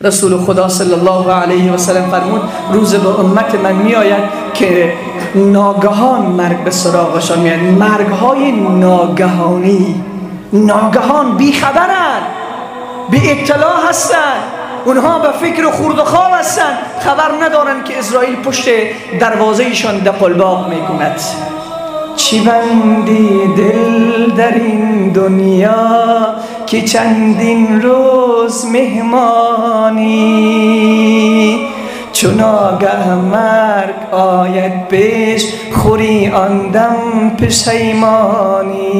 رسول خدا صلی الله علیه و سلم فرمود روز به امت من می آید که ناگهان مرگ به سراغشان میاد. مرگ های ناگهانی، ناگهان، بیخبرن، بی اطلاع هستن، اونها به فکر خورد و خواب هستن، خبر ندارن که اسرائیل پشت دروازه ایشان دقلباق میکند. چی بندی دل در این دنیا که چندین روز مهمانی، چون آگه مرگ آید پیش خوری آن دم پشیمانی.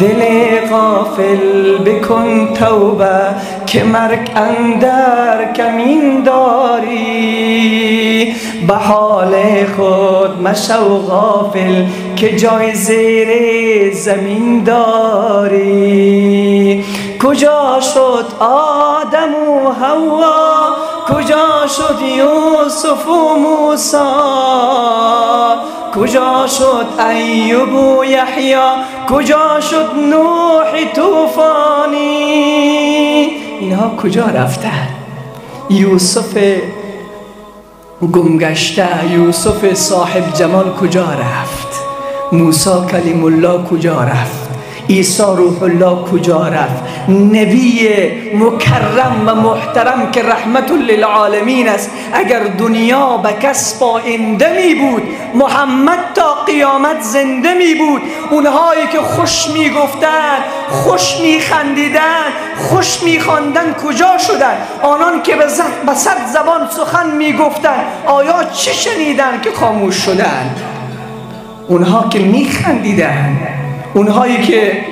دل غافل بکن توبه که مرگ اندر کمین داری، به حال خود مشو غافل که جای زیر زمین داری. کجا شد آدم و حوا، کجا شد یوسف و موسی، کجا شد ایوب و یحیی، کجا شد نوح طوفانی؟ اینها کجا رفتن؟ یوسف گمگشته، یوسف صاحب جمال کجا رفت؟ موسی کلیم الله کجا رفت؟ عیسی روح الله کجا رفت؟ نبی مکرم و محترم که رحمت للعالمین است، اگر دنیا به کس پاینده می بود محمد تا قیامت زنده می بود. اونهایی که خوش می گفتن، خوش می خندیدن، خوش می خواندن کجا شدن؟ آنان که به صد زبان سخن می گفتن آیا چه شنیدن که خاموش شدن؟ اونها که می خندیدن، اونهایی که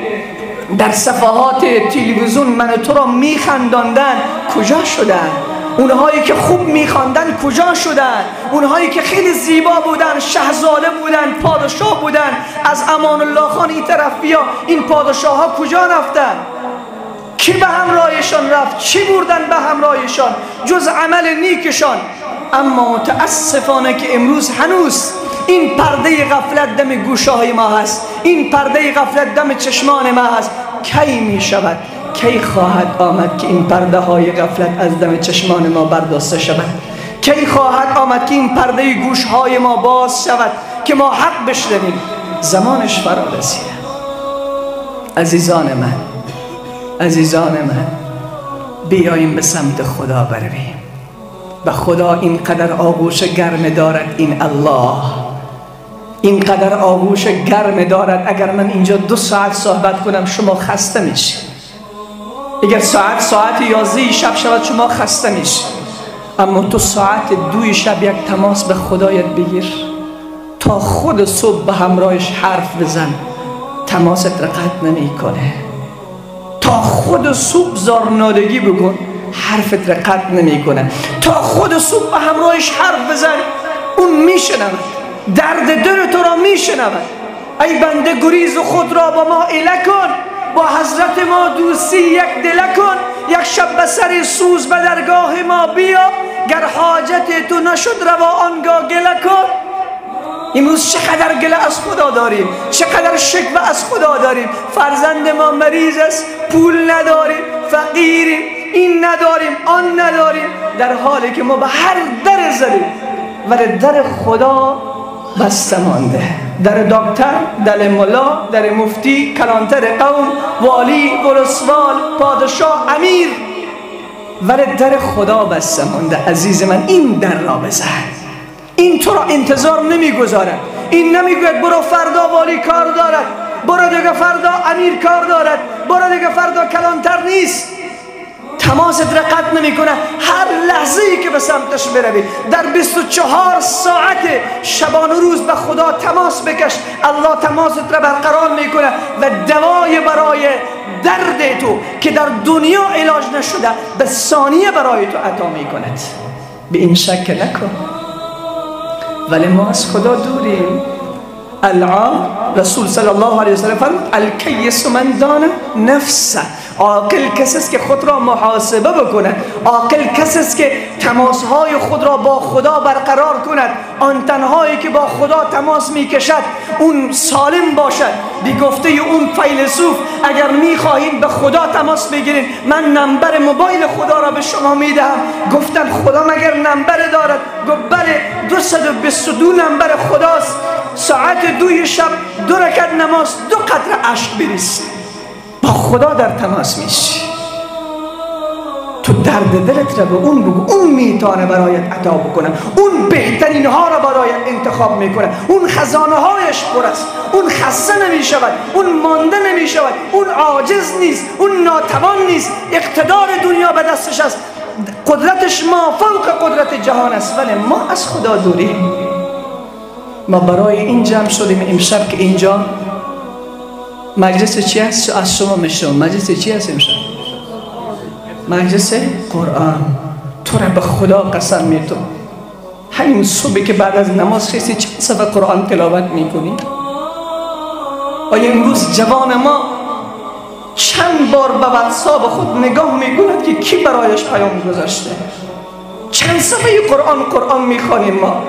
در صفحات تلویزیون من و تو را میخنداندن کجا شدن؟ اونهایی که خوب میخواندن کجا شدن؟ اونهایی که خیلی زیبا بودن، شاهزاده بودن، پادشاه بودن، از امان الله خان این طرف بیا، این پادشاه ها کجا رفتن؟ کی به همراهشان رفت؟ چی بردن به همراهشان جز عمل نیکشان؟ اما متاسفانه که امروز هنوز این پرده غفلت دم گوشه های ما هست، این پرده غفلت دم چشمان ما هست. کی می شود، کی خواهد آمد که این پرده های غفلت از دم چشمان ما برداشته شود؟ کی خواهد آمد که این پرده گوش های ما باز شود که ما حق بشنویم؟ زمانش فرا رسیده. عزیزان من، عزیزان من، بیاییم به سمت خدا برویم. به خدا اینقدر آغوش گرم دارد، این الله اینقدر آغوش گرم دارد. اگر من اینجا 2 ساعت صحبت کنم شما خسته میشید، اگر ساعت 11 شب شود شما خسته میشید، اما تو ساعت 2 شب یک تماس به خدایت بگیر، تا خود صبح به همراهش حرف بزن، تماست را قطع نمیکنه. تا خود صبح زارنادگی بکن، حرفت را قطع نمیکنه. تا خود صبح به همراهش حرف بزن، اون میشنود، درد دل تو را میشنود. ای بنده گریز خود را با ما اله کن، با حضرت ما دوستی یک دله کن، یک شب به سر سوز به درگاه ما بیا، گر حاجت تو نشد روا آنگاه گله کن. امروز چقدر گله از خدا داریم، چقدر شکوه از خدا داریم. فرزند ما مریض است، پول نداریم، فقیریم، این نداریم، آن نداریم، در حالی که ما به هر در زدیم ولی در خدا بسته مانده. در دکتر، در ملا، در مفتی، کلانتر قوم، والی، ولسوال، پادشاه، امیر، ولی در خدا بسته مانده. عزیز من، این در را بزن. این تو را انتظار نمیگذارد. این نمیگوید برو فردا والی کار دارد، برو دیگه فردا امیر کار دارد، برو دیگه فردا کلانتر نیست. تماست را قطع نمیکنه. هر لحظه ای که به سمتش بروی، در 24 ساعت شبانه روز به خدا تماس بکش، الله تماست را برقرار میکنه و دوای برای درد تو که در دنیا علاج نشده به ثانیه برای تو عطا میکند. به این شک نکن. ولی ما از خدا دوریم. العا رسول صلی الله علیه وسلم فرمود الکیس من دانه نفسه، عاقل کسی است که خود را محاسبه بکنه. عاقل کسی است که تماسهای خود را با خدا برقرار کند. آن تنهایی که با خدا تماس میکشد اون سالم باشد. بی گفته اون فیلسوف اگر میخواهید به خدا تماس بگیرید، من نمبر موبایل خدا را به شما میدهم. گفتن خدا مگر نمبر دارد؟ گفت بله، 222 نمبر خداست. ساعت 2 شب 2 رکعت نماز، 2 قطره اشک بریز، با خدا در تماس میشی. تو درد دلت را به اون بگو، اون میتونه برایت عطا بکنه، اون بهترین ها را برایت انتخاب میکنه، اون خزانه هایش پر است، اون خسته نمیشود، اون مانده نمیشود، اون عاجز نیست، اون ناتوان نیست. اقتدار دنیا به دستش است، قدرتش ما فوق قدرت جهان است، ولی ما از خدا دوریم. ما برای این جمع شدیم امشب که اینجا مجلس چی هست؟ از شما میشنوم. مجلس چی هست امشب؟ مجلس قرآن. تو را به خدا قسم میتم، همین صبح که بعد از نماز خیستی چند صفحه قرآن تلاوت میکنی؟ آیا امروز جوان ما چند بار به واتساپ خود نگاه میکند که کی برایش پیام گذاشته؟ چند صفحه قرآن میخوانیم ما؟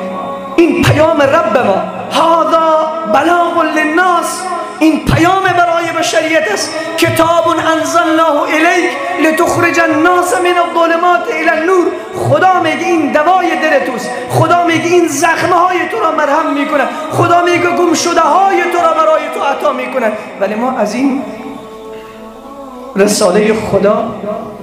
این پیام رب ما، هذا بلاغ للناس، این پیام برای بشریت است. کتاب انزلناه الیک لتخرج الناس من الظلمات الی النور. خدا میگه این دوای دل توست، خدا میگه این زخمه های تو را مرهم میکنه، خدا میگه گم شده های تو را برای تو عطا میکنه. ولی ما از این رساله خدا،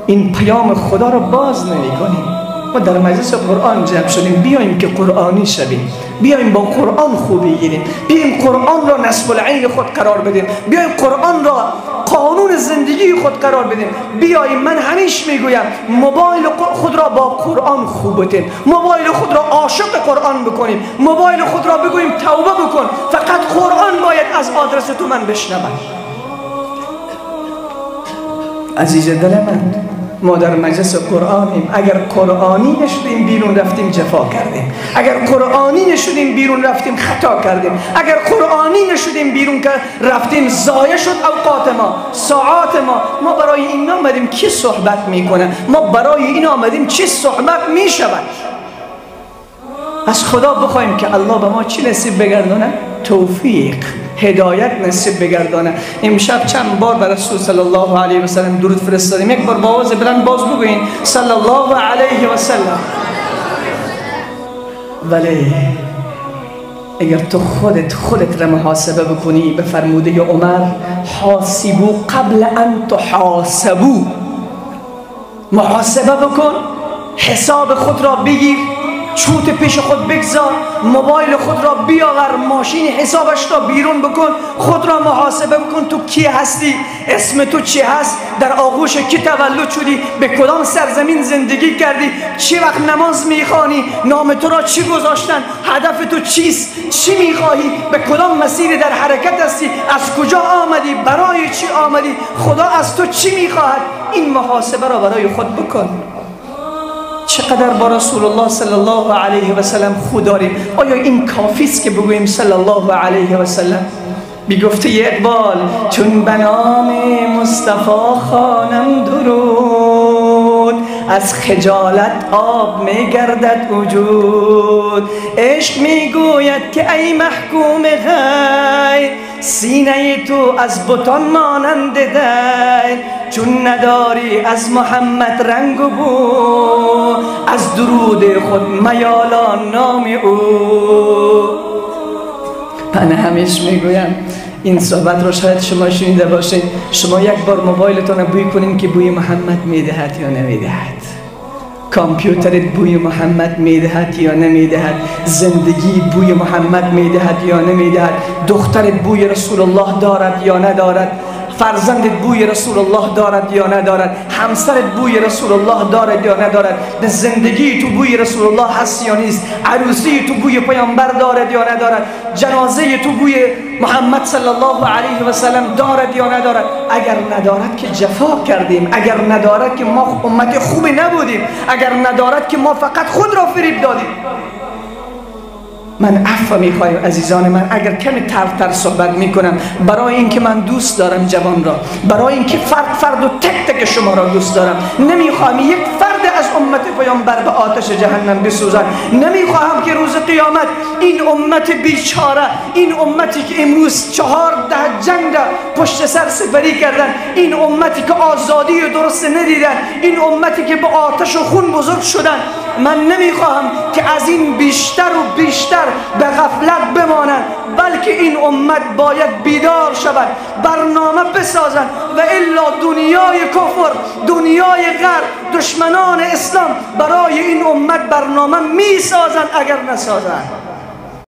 این پیام خدا را باز نمیکنیم. ما در مجلس قرآن جمع شدیم، بیایم که قرآنی شویم، بیایم با قرآن خوب بگیریم، بیایم قرآن را نصب العین خود قرار بدیم، بیایم قرآن را قانون زندگی خود قرار بدیم. بیایم، من همیشه میگویم موبایل خود را با قرآن خوب بدیم، موبایل خود را عاشق قرآن بکنیم، موبایل خود را بگوییم توبه بکن، فقط قرآن باید از آدرس تو من بشنوم. عزیز دل من، ما در مجلس قرآنیم. اگر قرآنی نشدیم بیرون رفتیم جفا کردیم، اگر قرآنی نشدیم بیرون رفتیم خطا کردیم، اگر قرآنی نشدیم بیرون رفتیم ضایع شد اوقات ما، ساعات ما. ما برای این آمدیم کی صحبت میکنه، ما برای این آمدیم چی صحبت میشود. از خدا بخوایم که الله به ما چی نصیب بگردانه؟ توفیق، هدایت نصیب بگردانه. امشب چند بار بر رسول صلی الله علیه و سلم درود فرستادیم. یک بار با آواز بلند باز بگوین صلی الله علیه و سلم. ولی اگر تو خودت را محاسبه بکنی، به فرموده عمر حاسبو قبل ان تحاسبو، محاسبه بکن، حساب خود را بگیر، چوت پیش خود بگذار، موبایل خود را بیاور، ماشین حسابش را بیرون بکن، خود را محاسبه بکن. تو کی هستی؟ اسم تو چی هست؟ در آغوش کی تولد شدی؟ به کدام سرزمین زندگی کردی؟ چی وقت نماز میخوانی؟ نام تو را چی گذاشتن؟ هدف تو چیست؟ چی میخواهی؟ به کدام مسیر در حرکت هستی؟ از کجا آمدی؟ برای چی آمدی؟ خدا از تو چی میخواهد؟ این محاسبه را برای خود بکن. چقدر با رسول الله صلی الله علیه و سلم خو داریم؟ آیا این کافی است که بگوییم صلی الله علیه و سلم؟ بی گفته اقبال چون به نام مصطفی خوانم درود، از خجالت آب میگردد وجود. عشق میگوید که ای محکوم غیر، سینه تو از بتان مانند دیر. چون نداری از محمد رنگ و بو، از درود خود میالا نام او. من همیشه میگویم این صحبت رو شاید شما شنیده باشید. شما یک بار موبایلتون رو بوی کنین که بوی محمد میدهد یا نمیدهد، کامپیوترت بوی محمد میدهد یا نمیدهد، زندگی بوی محمد میدهد یا نمیدهد، دخترت بوی رسول الله دارد یا ندارد، فرزندت بوی رسول الله دارد یا ندارد، همسرت بوی رسول الله دارد یا ندارد، به زندگی تو بوی رسول الله هست یا نیست، عروسی تو بوی پیامبر دارد یا ندارد، جنازه تو بوی محمد صلی الله علیه و سلم دارد یا ندارد. اگر ندارد که جفا کردیم، اگر ندارد که ما امت خوبی نبودیم، اگر ندارد که ما فقط خود را فریب دادیم. من عفو میخوایم عزیزان من اگر کمی تلختر صحبت میکنم، برای اینکه من دوست دارم جوان را، برای اینکه فرد فرد و تک تک شما را دوست دارم. نمیخواهم یک فرد از امت پیامبر به آتش جهنم بسوزد. نمیخواهم که روز قیامت این امت بیچاره، این امتی که امروز 4 دهه جنگ را پشت سر سپری کردن، این امتی که آزادی درست ندیدن، این امتی که به آتش و خون بزرگ شدن، من نمیخواهم که از این بیشتر و بیشتر به غفلت بمانند، بلکه این امت باید بیدار شود، برنامه بسازند و الا دنیای کفر، دنیای غرب، دشمنان اسلام برای این امت برنامه میسازند اگر نسازند.